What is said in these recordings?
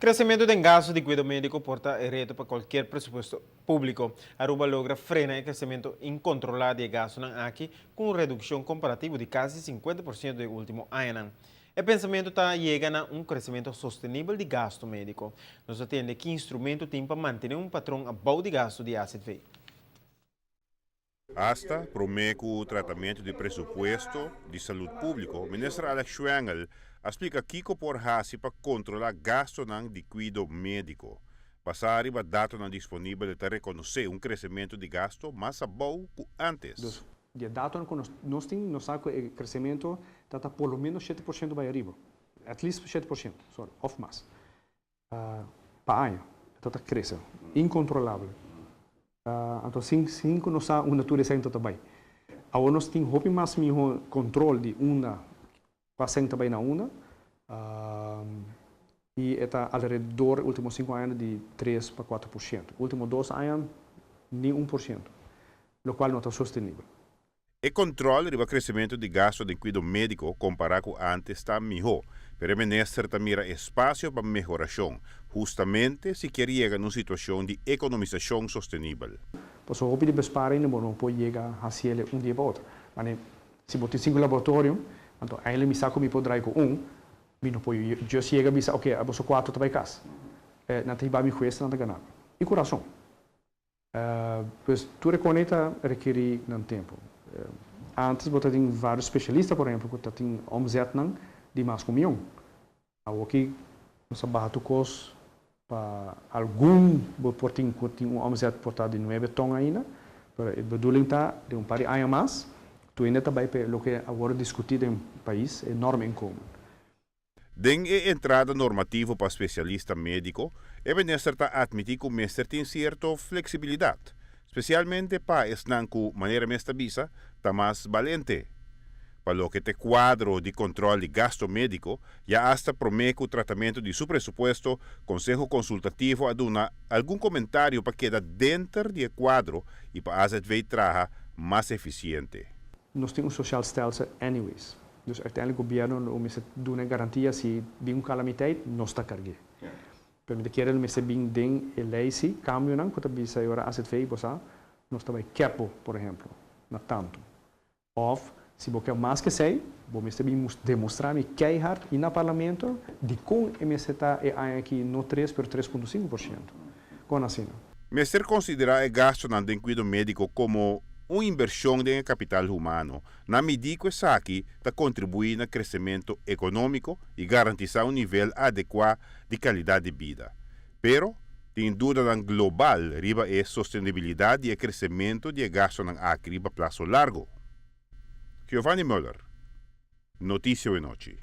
Crecemento di gasto di cuido medico por ta e reto pa cualkier presupuesto publico. Aruba a logra frena e crecemento incontrola di e gastonan aki cu un reduccion comparativo di casi 50% den ultimo añanan. E pensamento ta yega na un crecemento sostenibel di gasto medico. Nos a tende ki instrumento tin pa mantene un patron abou di gasto di AZV. Hasta prome cu tratamento di presupuesto di salud publico, Minister Alex Schwengle a splica kico por haci pa controla gastonan di cuido medico. Basa riba datonan disponibel ta reconoce un crecemento di gasto mas abou cu antes. Dus di datonan cu nos tin, nos sa cu e crecemento ta por lo menos 7% bay ariba. At least 7%, sorry, of mas. Pa aña, ta crece, incontrolabel. Anto, 5 nos sa unda tur esey ta bay. Awor nos tin hopi mas miho control di unda cua ta bay na unda. Y ta alrededor ultimo 5 aña di 3 pa 4%. Ultimo 2 aña, ni 1%, locual no ta sostenibel. E control riba crecemento di gasto di cuido medico compara cu antes ta miho, pero e minister ta mira espacio pa mehoracion, justamente si kier yega na un situacion di economisacion sostenibel. Paso hopi di besparing no por yega haci un dia pa otro. Ma si bo tin cinco laboratorio, anto eigenlijk mi sa cu mi por draai cu un, mi no por just yega bisa, ok, abo cuatro ta bay cas. Nan ta hiba mi hues, nan ta gana. Y cu rason. Pues tur cos ta rekeri un tempo. Antes bo tin varios specialista, por ehempel, cu tin omzetnan di mas cu miyon. Aki nos a baha cos pa algun por tin un omzet por ta di 9 ton ainda, pero e bedoeling ta di un par di aña mas, tur ainda tambe pa loke awor discuti den pais, e norminkomen. Den e entrada normativo pa specialista medico, e minister ta admiti cu mester tin cierto flexibilidad, specialmente pa esnan cu, manera mes ta bisa, ta mas balente. Pa loke ta cuadro di control di gasto medico, ya hasta prome cu tratamento di su presupuesto, Conseho Consultativo a duna algun comentario pa keda den e cuadro y pa AZV traha mas eficiente. Nos tin un sociaal stelsel anyways. Dus uiteindelijk gobierno lo mester duna garantia si bin un calamiteit, nos ta carga. Pero mi kier mester bin den e ley si cambionan cu ta bisa ora AZV bo sa, nos ta bay cap bo, por ehempel, na tanto. Of si bo kier mas cu esey, bo mester bin demostra mi keihard y na parlamento di con e mester ta e aña aki no 3 pero 3.5%. Con asina. Mester considera e gastonan den cuido medico como un inversion den capital humano, na medida cu esaki ta contribui na crecemento economico y garantisa un nivel adecua di calidad di bida. Pero, tin duda global riba e sostenibilidad di crecemento di gastonan aki riba plazo largo. Giovanni Muller, Noticia Nochi.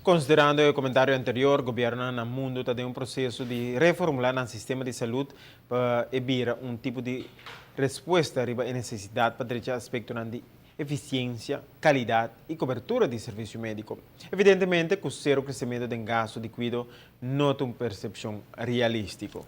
Considerando e comentario anterior, gobierno na mundo ta den un proceso di reformula e sistema di salud pa evita un tipo di respuesta riba e necesidad pa drecha aspecto di eficiencia, calidad y cobertura di servicio medico. Evidentemente, cu cero crecemento di gasto di cuido no ta un percepcion realistico.